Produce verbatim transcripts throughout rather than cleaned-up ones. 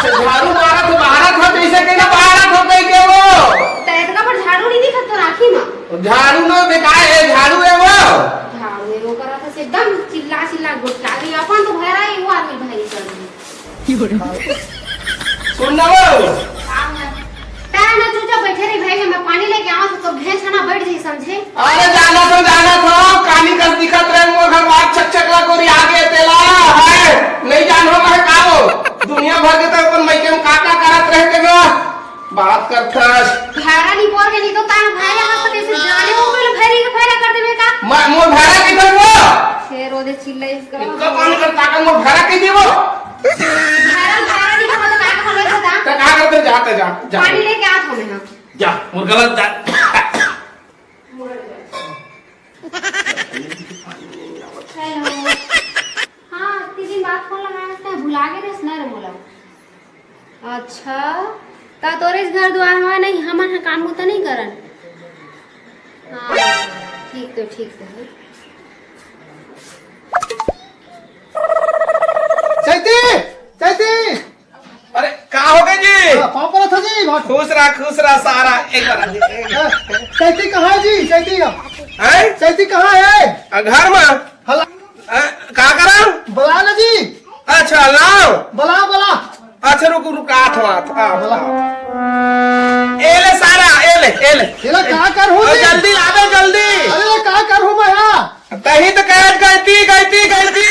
झाड़ू मारत हो, बहारत हो, जैसे कहीं ना बहारत हो कहीं के वो। त इतना बड़ झाड़ू नहीं दिखत तोर आँखी म? झाड़ू ना बेकार है, झाड़ू है वो। झाड़ू है वो करत हस एकदम चिल्ला चिल्ला गोठिया गई। अपन तो भैरा है, वो आदमी भारी कर दी। सुन ना वो। का है? तैं ना चुपचाप बैठे रही भाई, मैं पानी लेके आवा तो तोर घेंच ना बैठ जाई, समझे? अरे जाना तो, जाना तो, कानी कस दिखत रहे मोर घर बात छक छक ला कोरी आगे तेला है। नहीं जानो मैं का वो। दुनिया भर के तो अपन मइके में का का करत रहे तेला। बात करथस। भैरा नहीं बोल के नहीं तो तार भाई यहाँ पर कैसे जाने हो गए, भैरी के भैरा कर देवे का? मैं मोर भैरा की कर वो। शेर ओदे चिल्लाई इसका। इनका पानी कर ताकत मोर भैरा की दी वो। भैरा, भैरा नहीं कहा तो का कहा मैं बता। तो का करते जाते जा, जा। पानी लेके आ तो मैं हाँ। जा, मोर गलत जा। हेलो। हाँ, अतनी दिन बाद फोन लगाए हस, तैं भुला गे रहिस ना रे मोला। अच्छा, त तोरेच घर दुआर हवय नहीं, हमन ह काम बूता नहीं करन। हाँ, ठीक तो, ठीक तो है। चैती, चैती। अरे, का हो गए जी? हाँ, पाँव परत हो जी, बहुत। खुश रहा, खुश रहा सारा। एक बार आ जी, एक बार। हाँ, चैती कहाँ है जी? चैती का। हैं? चैती कहाँ है? आ, घर में। हला। आ, का करा? बुला ना जी। अच्छा, लाओ। बुला, बुला। अच्छा, रुक, रुक, आत हो, आत, आ, बुला। ए ले सारा, ए ले, ए ले। ए ले, का कर हो आ, जी? जल्दी ला दे, जल्दी। अरे, का कर हो मैं, हाँ? तही तो कहत गइती, गइती, गइती।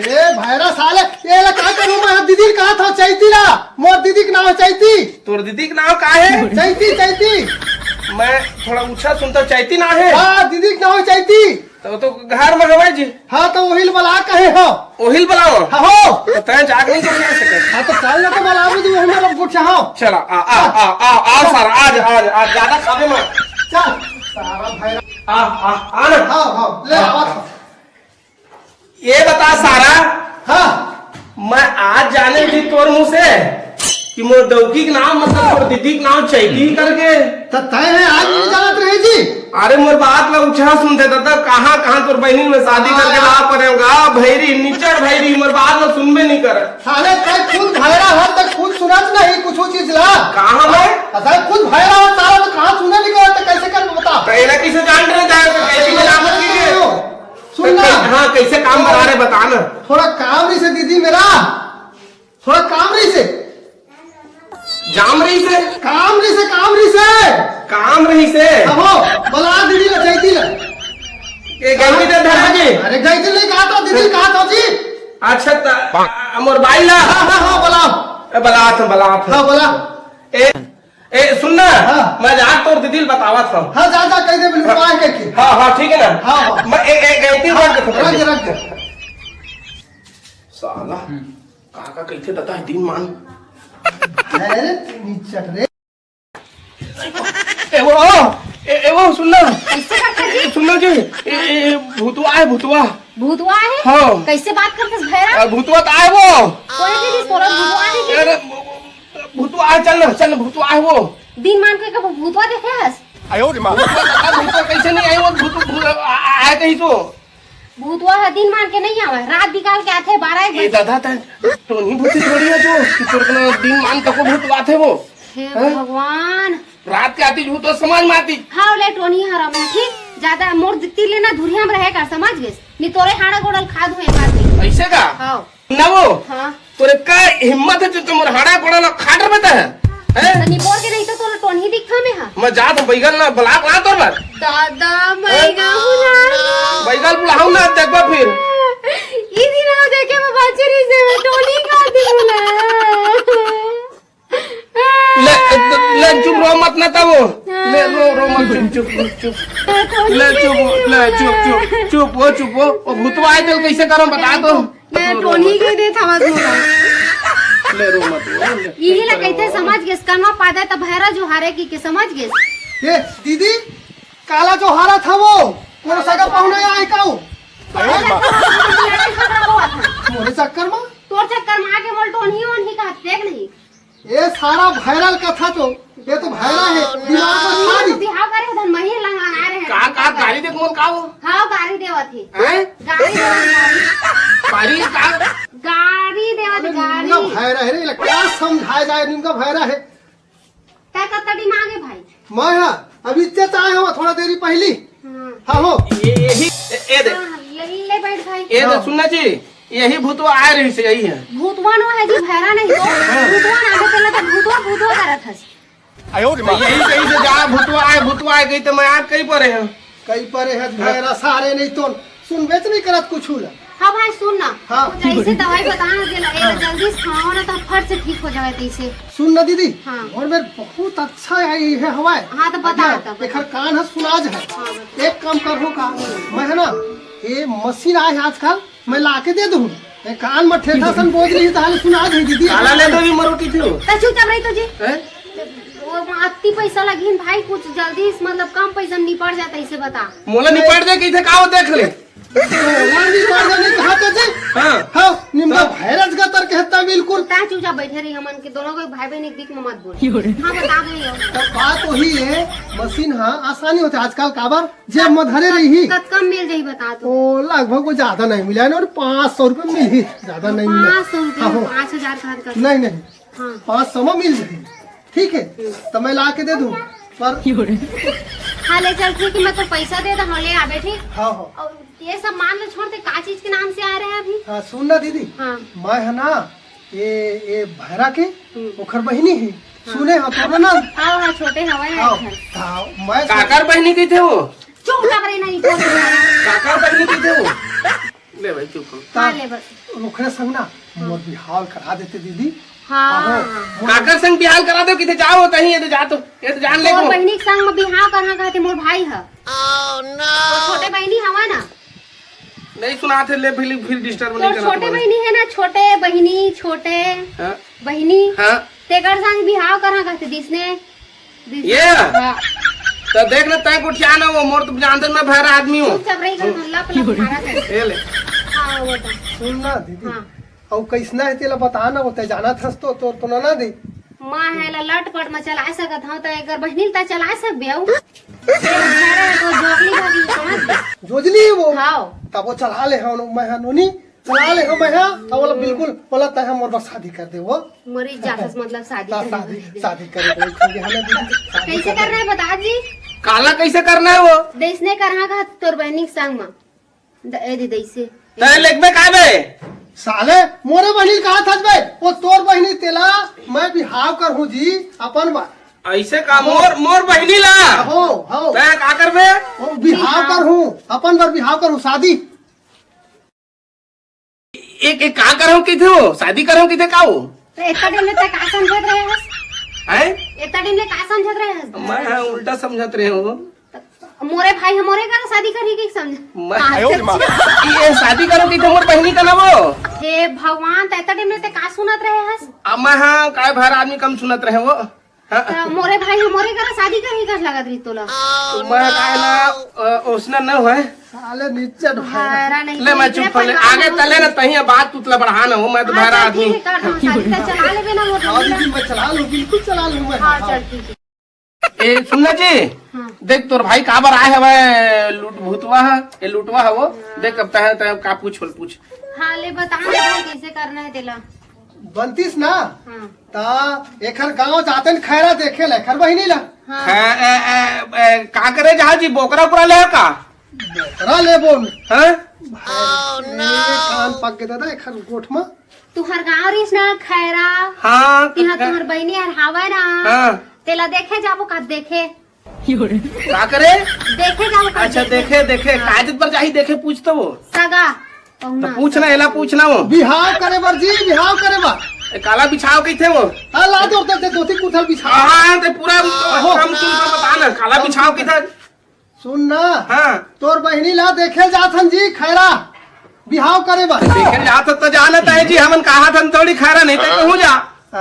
ए भैरा साले, ए ला का करूं मैं? दीदी ल कहा था चैती ला, मोर दीदी के नाम है चैती। तोर दीदी के नाम का है? चैती, चैती। मैं थोड़ा ऊंचा सुनता, चैती ना है? हाँ, दीदी के नाम है चैती। तो, तो घर में हवे जी। हाँ, तो वही ल बला कहे हो। वही ल बलाओ। हाँ हो। तो तैं जाके नहीं तो क्या सके? हाँ, तो चल ना तो बला भी वही में रख गुच्छा हो। चला, आ, आ, आ, आ, आ, सारा, आज, आज, आज ज्यादा खावे मत। चल, सारा भैरा। आ, आ, आ ना। हाँ, हाँ, ले, हाँ, आवा हाँ। था। ये बता सारा, हाँ। मैं आज जाने थी तोर मुंह से कि मोर डौकी के नाम, मतलब तोर दीदी के नाम चैती करके। त तय है, आज नहीं जानत रहे जी। अरे मोर बात ला उछा सुनते दादा, कहाँ, कहाँ तोर बहनी में शादी करके हाँ। ला पड़ेगा, भैरी, निचर भैरी, मोर बात ला सुनबे नहीं करे। साले तय खुद भैरा है, तय खुद सुनत नहीं कुछ चीज ला। कहाँ मैं? असल खुद भैरा है साला, तो कहाँ सुने नहीं करे, तो कैसे कर बता? तो एला कैसे जान रहे जाए, तो कैसे मजाक कीजिए? सुन ना। हाँ, कैसे काम बना रहे बता ना। थोड़ा काम रही से दीदी मेरा, थोड़ा काम रही से। जाम रही से? काम रही से, काम रही से। काम रही से? हाँ हो, बला दीदी ला, चैती ला। ये गलती दे धरा जी। अरे गलती नहीं कहा था, दीदी कहा था जी। अच्छा, त-, मोर बाई ला। हाँ, हाँ, हाँ, बला। ए, बला था, बला था। हाँ, बला। ए, ए, सुन ना, हाँ। मैं जा तोर दीदी ल बतावत हूँ। हाँ, जा, जा, कह दे, बिल्कुल, हाँ। आए कह के। हाँ, हाँ, ठीक है ना? हाँ, हाँ। मैं ए, ए, गलती हाँ, रख दे, रख दे, रख दे। साला, हम्म। का, का कहिथे दता है, दिन मान। अरे, निचट रे। ए, वो, ए, ए, वो, सुन ना। कैसे काका जी? सुन ना जी, ए, ए, ए, भूतवा है, भूतवा। भूतवा है? हाँ। कैसे बात करते भैरा? ए, भूतवा तो आए वो। कोई भी नहीं, तोरा भूतवा है कि अरे, भूतवा आए, चल ना, चल ना, भूतवा आए वो। दिन मान के कब भूतवा देखे हस? आयो रे माँ। भूतवा, भूतवा कैसे नहीं आए वो? भूत, भूत आ, आ, आए कहीं तो। भूतवा ह दिन मान के नहीं आवे, रात बिकाल के आथे बारह एक ए बजे। दादा, तै टोनी भूती थोड़ी है जो कि तोर कना दिन मान तको भूत आथे वो। हे हैं? भगवान। रात के आती भूत तो समाज में आती। हाँ, ले टोनी हराम है, ठीक? ज्यादा मोर दित्ती लेना दूरिया में रहे कर, समझ गेस? नहीं तोरे हाड़ा गोड़ल खा दूं एक आदमी। ऐसे का? हाँ। ना वो? हाँ। तोरे का हिम्मत है जो तुम हाड़ा गोड़ल खाट रहे बता है? हैं? तनी बोल के नहीं तो तोला टोनही दिखा में हा। मैं जात हूँ बैगन ना ब्लॉक ला तोर बर। दादा, बैगन बुला। बैगन बुलाऊं ना, देखबा फिर। ई दिन आओ देखे मैं बच्चे नहीं से मैं टोनी का दिन बुला। ले, ले चुप रो मत ना तब। ले रो, रो मत, चुप, चुप, चुप, चुप। ले चुप, ले चुप, चुप, चुप हो, चुप हो। ओ भूतवा आए तेल कैसे करो बता तो। मैं टोनी के दे था मत बोला। ले रो मत, रो मत। यही ला कहते समझ गेस, कनवा पादा त भैरा जो हारे की के समझ गेस। ए दीदी, काला जो हारा था वो, कोनो सगा पहुना आए काऊ? मोरे चक्कर में? तोर चक्कर में आके बोल टोनी ओनी का देख नहीं। ए सारा viral कथा तो, ये तो viral है, दिमाग में खा दी। बिहाव करे उधर महिर लंगाना रहे। का, का गाड़ी देख मोल का हो? हाँ, गाड़ी देवत है। हैं? गाड़ी देवत है। गाड़ी का? गाड़ी देवत, गाड़ी। भैरा हे रे, एला का समझाए जाए, निमका भैरा हे। का कत्ता दिमाग हे भाई? मैं हा, अभी इच्चे आए हवं, थोड़ा देरी पहिली। हाँ। हाँ हो। ये, यही, ए, ए दे। हाँ, ले, ले बैठ भाई। ए दे, हाँ। सुन ना जी, यही भूतवा आए रहिस हे, यही हे। भूतवा नो हे जी, भैरा नहीं हो। हाँ। भूतवा ना आबे, तेला तो भूतवा, भूतवा करत हस। आयो रे तो माँ। यही कही से जा, भूतवा आए, भूतवा आए कही तो मैं आप कहीं परे हूँ। कहीं परे हस हाँ। भैरा सारे नहीं तो सुनबेच नहीं करत कुछ ला। हाँ भाई, सुन ना। हाँ। कुछ ऐसे दवाई बता ना, जेला, एला हाँ। जल्दी से खाओ ना, तो फट से ठीक हो जावे तैसे। सुन ना दीदी, हाँ। और मेर बहुत अच्छा है ये हवाए। हाँ, तो बता, अगर तो बता। एखर कान ह सुनाज है। हाँ, बता। एक काम करहूँ का, मैं है ना, ये मशीन आए है आजकल, मैं ला के दे दूँ। ये कान में ठेठा सन बोझ रही, ताहले सुनाज है दीदी। काला ले दो भी मरो की थी वो। तो चुपचाप रही तो जी। हैं? वो अत्ती पैसा लगिन भाई, कुछ जल्दी से, मतलब, कम पैसा में निपट जाता, इसे बता। मोला निपट दे, कही थे का वो देख ले। मोला निपट दे, नहीं कहा तो जी। हाँ। हाँ, निमका हाँ। भैरस का तर्क हत्ता बिल्कुल। ता चुपचाप बैठे रही, हमन के दोनों को भाई बहन एक दिख में मत बोल। हाँ, बता भैया। तो बात वही है, मशीन हाँ आसानी होते आजकल काबर जेब में धरे रही ही। कतका में मिल जाही बता तो। ओ, लगभग वो ज्यादा नहीं मिला है ना, और पाँच सौ रुपये मिल ही, ज्यादा नहीं मिला। पाँच सौ रुपये, हाँ, हो। पाँच हजार का हद कर। नहीं, नहीं। हाँ। पाँच सौ में मिल जाही, ठीक है, तो मैं ला के दे दूँ, पर हाँ, ले चल, ठीक है, मैं तो पैसा दे दे हूँ, ले आबे, ठीक। हाँ, हाँ। और ये सब मान लो, छोड़ दे, का चीज के नाम से आ रहे हैं अभी? हाँ, सुन ना दीदी, हाँ। मैं है ना, ये, ये भैरा के, हम्म। ओखर बहिनी है, हाँ। सुने हाँ, तो ना। हाँ, हाँ, छोटे हवा है हाँ, इधर। हाँ, मैं काकर बहिनी कही थे वो? चुप, लग रही नहीं, बोल रही है। काकर बहिनी कही थे वो? ले भाई, चुप हो। हाँ, ले बस। ओकरे संग ना मोर बिहाव करा देते दीदी। हाँ। आहो, मोर काकर संग बिहाव करा दो, किथे जाओ, तहीं ये तो जा तो, ये तो जान ले तोर को। बहिनी के संग में बिहाव करहा कहते मोर भाई ह। Oh, no। तो छोटे बहिनी हवा ना। नहीं सुनात हे, ले फिर, फिर डिस्टर्ब नहीं तोर करना छोटे तुम्हारे। बहिनी है ना, छोटे बहिनी, छोटे हाँ। बहिनी। हाँ। तेकर संग बिहाव करहा कहते दिसने। ये? हाँ। तो देख ना, तैं गोठिया ना वो, मोर तो जानते मैं भैरा आदमी हूँ। चुपचाप रही कर, लप लप मारा कर। ये ले। हाँ, वो तो। सुन ना दीदी, हाँ। अउ कैसना है तेला बता ना, वो तैं जानत हस तो, तोर तो ना, ना दे। माँ है ला लटपट में चला सकत हूँ, तो एकर बहिनी ला चला सकबे अउ। ये भैरा है तो जोगली भाभी समझ। जोजली है वो? हाँ। तब वो चला ले, हाँ, मैं, हाँ, नोनी। चला ले हो मैं, हाँ, अब बोला बिल्कुल, बोला तय हम और बस शादी कर दे वो। मरी जाथस, मतलब शादी हाँ, करने शादी, वाली। शादी करे को इच्छा भी हमें भी, शादी कैसे करना है बता जी? काला कैसे करना है वो? देश ने करहा का तोर बहनी के संग में। द-, ए दे दैसे। तय लेकबे का बे? साले, मोरे बहनी कहा था बे, वो तोर बहनी तेला, मैं बिहाव कर हूँ जी, अपन बा। ऐसे का हो। मोर, मोर बहनी ला? हो, हो। तय का करबे? वो बिहाव बिहाव। कर हूँ, अपन बर बिहाव कर हूँ, शादी। एक, एक का करहूं कहिथे वो? शादी करहूं कहिथे का वो? तो इतना दिन ले तक का समझत रहे हस? हैं? इतना दिन ले का समझत रहे हस? मैं हाँ उल्टा समझत रहे हूँ। मोरे भाई ह मोरे करा शादी करही के समझ। मैं आयो रे माँ। ये शादी करो कहिथे मोर बहनी का ना वो? हे भगवान, त इतना दिन ले ते का सुनत रहे हस? अब मैं हाँ काय भर आदमी कम सुनत रहे वो। हाँ। त मोरे भाई ह मोरे करा शादी करही कस लगत रही तोला। तो मैं काय ना, अ, ओसना न होय। साले निच्चट भाई। भैरा नहीं ले, मैं चुप कर ले। आगे तले ना तहिया बात तुतला बढ़ा ना हो, मैं तो हाँ, भैरा चल, आदमी। ठीक है, कर दो, शादी तो चला लेबे ना वो हाँ, डंडी दीदी, ना। मैं चला लूँ, बिल्कुल चला लूँ मैं। हाँ, हाँ। चल, ठीक है। ए, सुन ना जी, हाँ। देख तोर भाई काबर आए हवे लूट भूतवा ह, ए लूटवा ह वो। हाँ। देख अब तहे, तहे का पूछ, बोल पूछ। हाँ, ले बता ना भाई कैसे करना है तेला। बनतीस ना? हाँ। ता एखर गांव जाते न खैरा देखे ले, एखर बहिनी ला। हाँ। ए, ए, ए, ए, का करे जहाँ जी, बोकरा ओकरा ले का? बोकरा ले बोल। हाँ? भाई, ए, कान पक के दादा, एखर गोठ में। तुहर गांव रिस ना खैरा। हाँ, तिहा खै- तुहर बहिनी हर हावय ना। हाँ। तेला देखे जाबो का देखे? का करे? देखे जाबो का अच्छा, देखे? देखे, देखे। हाँ। काजत पर जाही देखे, पूछ तो वो। सगा। तो पहुना। पूछ ना, एला पूछ ना वो। बिहाव करे बर जी, बिहाव करे बर। ए, काला बिछाव कहिथे वो? हाँ, ला दे, दे, दे, धोती कुर्ता बिछाव। हाँ, हाँ, ते पूरा आहो। हम सुन के बता ना, काला हम बिछाव सुन कहिथे। सुन ना। हाँ। तोर बहिनी ला देखे जात हन जी, खैरा। बिहाव करे बर। देखे जात त जानत है जी, हमन कहा थन थोड़ी खैरा नहीं ते कहूँ जा।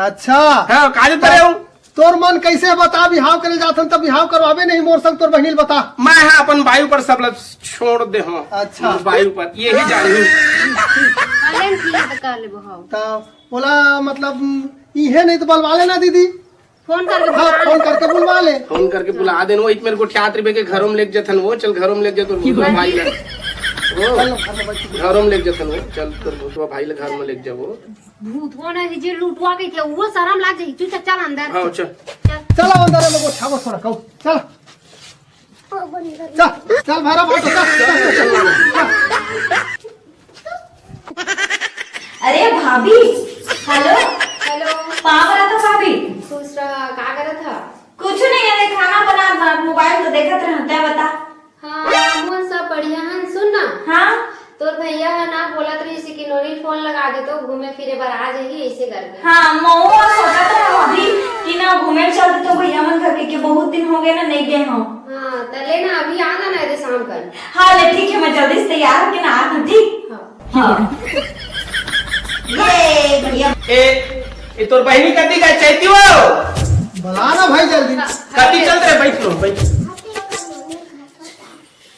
अच्छा। हाँ, काजत पर हूँ। तोर मन कैसे बता, बिहाव करे जाथन त बिहाव करवाबे नहीं मोर संग तोर बहिनी ल बता। मैं हा अपन बायू पर सब ल छोड़ दे हूँ। अच्छा। बायू पर, यही जानी। अरे ठीक है, तो कर ले बहाव। त ओला मतलब इहे नहीं तो बलवा लेना दीदी। फोन करके हाँ, बुला। फोन करके बुलवा ले। फोन करके बुला देन, वो इत मेरे गोठियात रिबे के घरों में लेके जथन, वो चल घरों में लेके जथन, वो भाई ले। चल, घर में बैठ के। घरों में लेके जाथन वो। चल, तोर भूतवा भाई ला घर में लेके जाबो। भूतवा नहीं, जे लुटवा के थे, वो शरम लाग जाही। चुपचाप चल अंदर। हाँ, चल। चल। चल अंदर में गोठियाबो थोड़ा कहूँ। चल। चल, चल भैरव, चल, चल, चल, चल। अरे भाभी, हेलो। हेलो। पाँव परत हँव भाभी। खुश रहा, का करत हा? कुछ नहीं, अरे खाना बनात हँव, मोबाइल तो देखत रहँव, तैं बता। हाँ, हमन सब बढ़िया हन। सुन ना। हाँ। तोर भैया ह ना बोलत रहिस कि नोनी फोन लगा दे तो घूमे फिरे बर आ जाही, ऐसे करके। हाँ, महूँ ह सोचत रहँव अभी कि ना घूमे चल दे तो भैया मन घर के, के बहुत दिन हो गए ना, नहीं गए हँव। हाँ, त ले ना अभी आ ना, ना दे शाम कर। हाँ, ले ठीक है, मैं जल्दी से तैयार होके ना आत हँव, ठीक? हाँ। हाँ। ये भैया। ए, ए तोर बहिनी कति का चैती वो? बुला ना भाई जल्दी। कति चल रहे, बैठ लो, बैठ।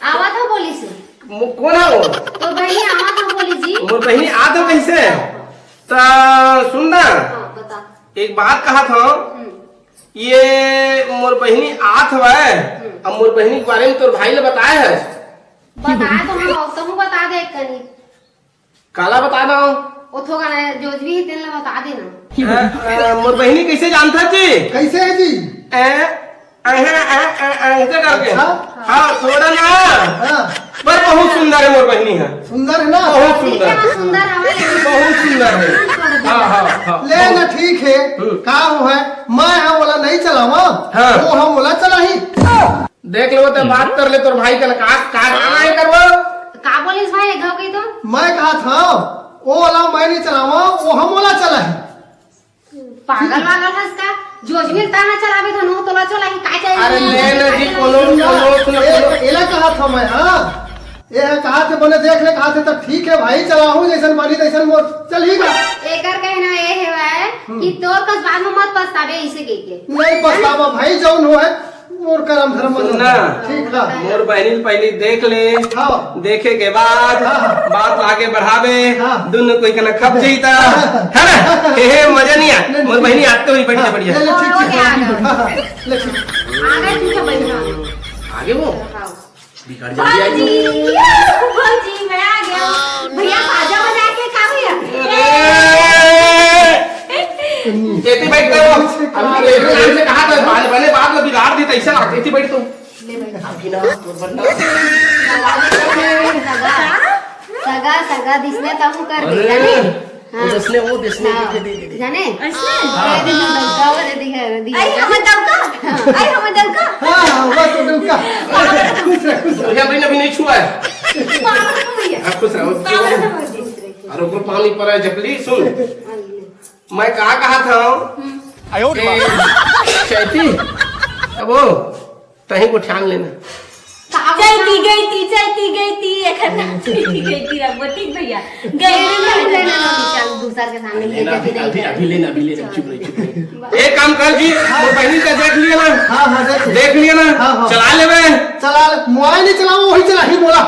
आवत ह बोलिस। मो-, कोन ह वो? तोर बहिनी आवत ह बोलिस जी। मोर बहिनी आत हो कैसे? त सुन ना, हाँ, बता। एक बात कहत हँव, हम्म। ये मोर बहिनी आत हवय, हम्म। अब मोर बहिनी के बारे में तोर भाई ला बताए हस? बता तो हम, अब तहूँ बता दे एक कनी। काला बता दँव? ओ थोकन जोजवी हे, तेन ला बता दे ना। अ, अ, मोर बहिनी कैसे जानथस जी? कैसे हे जी? अ, अ, अ, अ, अ, ऐसे करके। अच्छा। हाँ, थोड़ा ना। हाँ। पर बहुत सुंदर हे मोर बहिनी ह। सुंदर हे ना? बहुत ठीक सुंदर। हे ना, सुंदर हवय लेकिन बहुत सुंदर हे। हाँ, हाँ, हाँ। ले ना, ठीक हे। हम्म। का हो हे? मैं ह ओला नहीं चलावँव, हाँ। वो ह मोला चलाही। देख लेबो त बात कर ले तोर भाई कन, का, का, का नहीं करबो? का बोलिस भाई, एक घाव कही तो? मैं कहत हँव, ओ वाला मैं नहीं चलावँव, वो ह मोला चलाही। पागल वागल हस का? जोजवी ल तैं ना चलाबे धन, वो तोला चलाही, का चाहिए? अरे ले ना जी, कोनो, कोनो, सुन, ए, कोनो। एला कहत हँव मैं, हाँ? ए ह कहत हे बने देख ले, कहत हे त ठीक हे भाई, चलाहूँ, जैसन बनी तैसन मोर चलही ना। एकर कहना ए हवय हम्म। कि तोर कस बाद में मत पछताबे, इसे कह के। नहीं पछतावा भाई, जौन होय, मोर करम धरम में सुन ना, ठीक हे। मोर बहिनी ल पहिली देख ले, हाँ। देखे के बाद हाँ, हाँ। बात ला आगे बढ़ाबे, हाँ। दुनों कोई कना खप जही त, हे ना? हे, हे, मजा नहीं आय। नहीं, मोर नहीं। बहिनी आते हुई बढ़िया, हाँ, बढ़िया। ले, ले, ठीक, ठीक, हाँ, हाँ, ले, ठीक। आ गए, ठीक है, बढ़िया। आगे वो? हाँ। बिगड़ जाएगी आज। भौजी, भौजी, मैं आ गया। भैया, बाजा बजा के का भैया? अरे! एती बैठ करो। अभी तो एक time से कहा था, बने, बने बात में बिगाड़ दी, तो ऐसा लगता है, एती बैठ तू। ले भाई। अभी ना, तो बनना। सगा, सगा, सगा, दिसने तहु कर दे, अरे! जाने? हाँ। वो दसने, वो दसने, हाँ। दे, दे, दे, दे। जाने? ऐसे? हाँ। दे, दे, दे, दे, दे, दे, दे, दे। आई हमर डौका? हाँ। आई हमर डौका? हाँ, हाँ, वो तो डौका। खुश रह, खुश रह। भैया, मैंने अभी नहीं छुआ है। पागल हो गई है। हाँ, खुश रहो। पागल हो गई। अरे, ऊपर पानी पड़ा है, जकली, सुन। मैं का कहा था? हम्म। आयो रे बाप। चैती, अब वो तहीं को ठान लेना। का चैती बोलता? गई थी, चैती गई थी, एखर नाम चैती गई थी, रघुवती भैया। गई नहीं, नहीं, नहीं, नहीं, नहीं, चल, दूसर के सामने ले लेना, जाके अभी, नहीं अभी, कर। अभी लेना, अभी लेना, चुप रही, चुप रही। एक काम कर जी, वो बहिनी का देख लिया ना? हाँ, हाँ, देख लिया। देख लिया ना? हाँ, हाँ। चला ले बे। चला ले, मोबाइल नहीं चलाओ, वही चला ही बोला।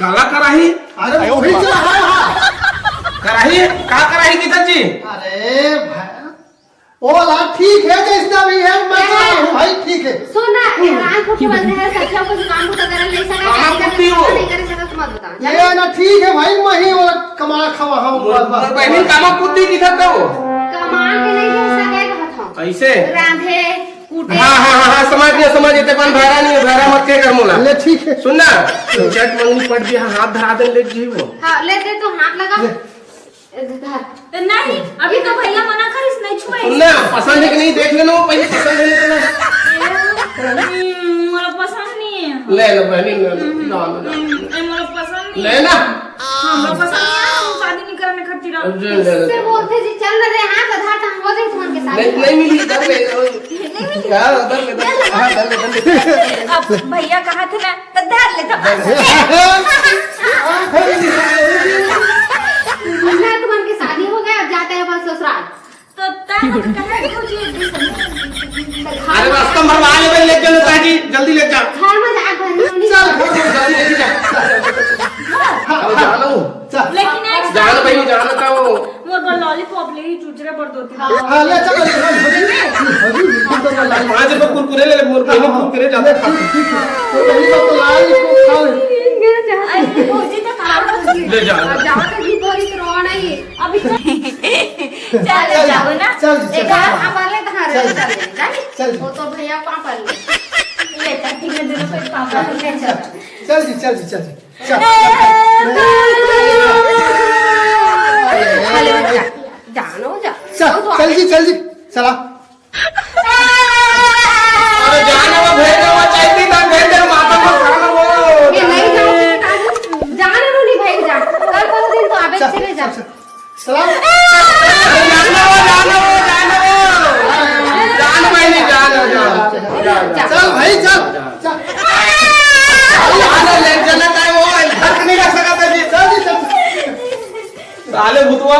काला कराही? अरे, वही चला है, हाँ। कराही? का कराही किधर जी? अरे भाई, ओला ठीक है, जैसा भी है, मैं क्या? चला लूँ भाई, ठीक है। सुन ना, हम्म। हैरान को बोलते हैं, सच्चा कुछ काम को तो कर नहीं सका, कामा कुत्ती हो। नहीं कर सका, तो मत बता। ये ना, ठीक है भाई, मैं ही ओला कमा खावा हूँ, वो, बस, बस। वो बहनी कामा कुत्ती की था तो? कमा के नहीं दे सका, कहा था। कैसे? रांधे, कूटे। हाँ, हाँ, हाँ, हाँ, समझ गया, समझ गया, ते पान भाड़ा नहीं है, भाड़ा मत के कर मोला। ले, ठीक है। सुन ना, चट मंगनी पट दिया, हाथ धरा दे, ले जी वो। हाँ, ले दे तो हाथ लगा। ले। ए, धर। तो नहीं, अभी तो भैया मना करिस, नहीं छुए। सुन ना, पसंद है कि नहीं, देख लेना, वो पहले पसंद है कि नहीं। हम्म, मोला पसंद नहीं है। ले लो बहनी, ले लो, हम्म, जाओ, जाओ। हम्म, ए, मोला पसंद नहीं ले है। ना। हाँ, मोला पसंद नहीं है, हम शादी नहीं करने खातिर। ले, ले, ले, इससे ले। बोलते जी, चल ना रे, हाथ आधार तो हम हो जाए तुम्हारे के साथ। नहीं, नहीं मिली, इधर ले, इधर ले। नहीं मिली। यार, इधर ले, इधर ले। हाँ, इधर ले, इधर ले। अब भैया कहा थे ना, तो धर ले, तो बस। ना, तुम्हारे के शादी हो गया, अब जाते हैं बस ससुराल। तो तय मत कहे, कुछ ये भी सुनो। अरे, रास्ता में भरवा ले, ले चलो, ताकि जल्दी ले जा। घर में जा, घर में नहीं। चल, घर में जल्दी ले जा। हाँ, जानो। चल। लेकिन एक जान भाई, जान का वो। मोर पर लॉलीपॉप ले ही चुचरे पर दो तीन। हाँ, ले चल, ले चल, ले चल। पाँच रुपए कुरकुरे ले ले, मोर बहन हाँ, हाँ। कुरकुरे ज्यादा ले, ठीक, ठीक है। तो वही बात तो लाई को खा ले। अरे भौजी तो खराब हो गई। ले जा। अब जाओ तो भी बोरी तो रोना ही। अभी तो चल चल, जाओ ना। चल, चल, एक चल। बार हमारे घर चल। चल जानी। चल। वो तो भैया पापा ले। ले जा, ठीक है, दोनों को पापा ले चल। चल जी, चल जी, चल जी। चल। अरे, जानो जा। चल, चल जी, चल जी। चला। अरे जाने वो भेज दे, वो चैती तक भेज दे, माता को खाना वो। ये नहीं जाओ, जाने दो नहीं भाई, जा। कल परसों दिन तो आबे चल, चले जा। चल, चल। सलाम। जाने वो, जाने वो, जाने वो। जान भाई नहीं, जान, जान, जान। चल भाई, चल, चल। जाने ले, चला का वो, घर नहीं रख सकता जी। चल जी, चल। साले भुतवा।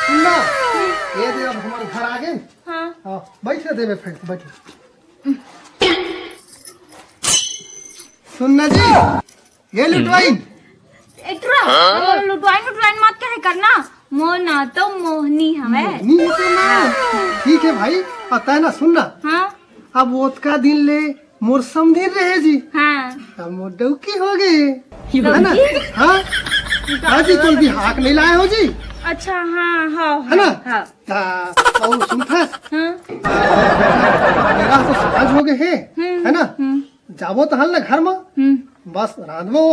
सुन ना, ये दे अब हमारे घर आ गए। हाँ। हाँ, बैठ रहे देवे फ्रेंड, बैठ। सुन ना जी, ये लुटवाइन। एटरा, लुटवाइन, लुटवाइन मत कहे करना। मोर नाव तो मोहनी हवे। मोहनी ही तो ना। ठीक है भाई, पता है ना, सुन ना। हाँ। अब ओतका दिन ले मोर समधिन रहे जी। हाँ। अब मोर डौकी हो गए। है ना? डौकी? हाँ। हाँ जी, तुम भी हाक नहीं लाए हो जी। अच्छा, हाँ, हाँ, है ना? हाँ। ता, अउ सुनथस? हाँ। मेरा तो साँझ हो गए हे, हम्म, है ना? हम्म। जाबो तहन ना घर में, हम्म। बस रांधबो,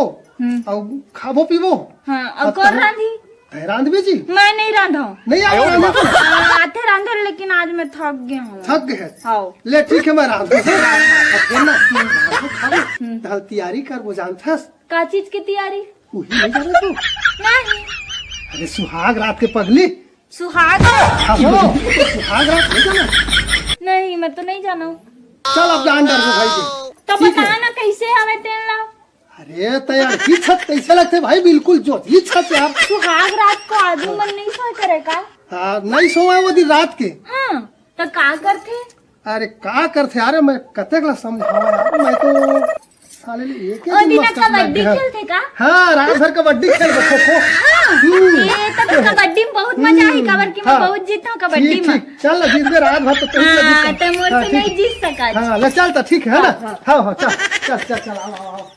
हम्म। अउ खाबो पीबो। हाँ, अउ अब कौन तहन रांधी? तैं रांधबे जी? मैं नहीं रांधो। नहीं आओ रांधो तो? हाँ, आथे रांधो, लेकिन आज मैं थक गया हूँ। थक गए हैं? हाँ। ले ठीक है, मैं रांधो। अब ना, रांधो खाबो, हम्म। तहन तैयारी करबो जानथस? का चीज की तैयारी? वही नहीं जाना तू? नहीं। अरे सुहाग रात के पगली। सुहाग? हाँ, हो, सुहाग रात नहीं जाना? नहीं, मैं तो नहीं जाना। चल, अब जान डर भाई के। तो ठीक है। बता ना, कैसे हवे तेन ला? अरे, तो यार, ही छत कैसे लगते भाई, बिल्कुल जो ही छत यार। सुहाग रात को आदमी मन नहीं सोए करे का? हाँ, नहीं सोए वो दिन रात के। हाँ, तो का करथे? अरे, का करथे? अरे, मैं कतेक ला समझावा यार, मैं तो साले ले एक ही ओ दिन दिना मस्त लग कबड्डी गया। खेलथे का? हाँ, रात भर कबड्डी खेल खो खो। हाँ, हम्म। ये तो कबड्डी में बहुत मजा आही, हम्म, काबर कि मैं हाँ। बहुत जीता हूँ कबड्डी ठीक, में। ठीक, चल ना, जीत में रात भर तो तू हाँ, जीत। तो मोर हाँ, से ठीक। नहीं जीत सकत। हाँ, ले चल तो ठीक है ना? हाँ, हाँ। हाँ, हाँ, चल, चल, चल, चल, आओ, आओ, आओ।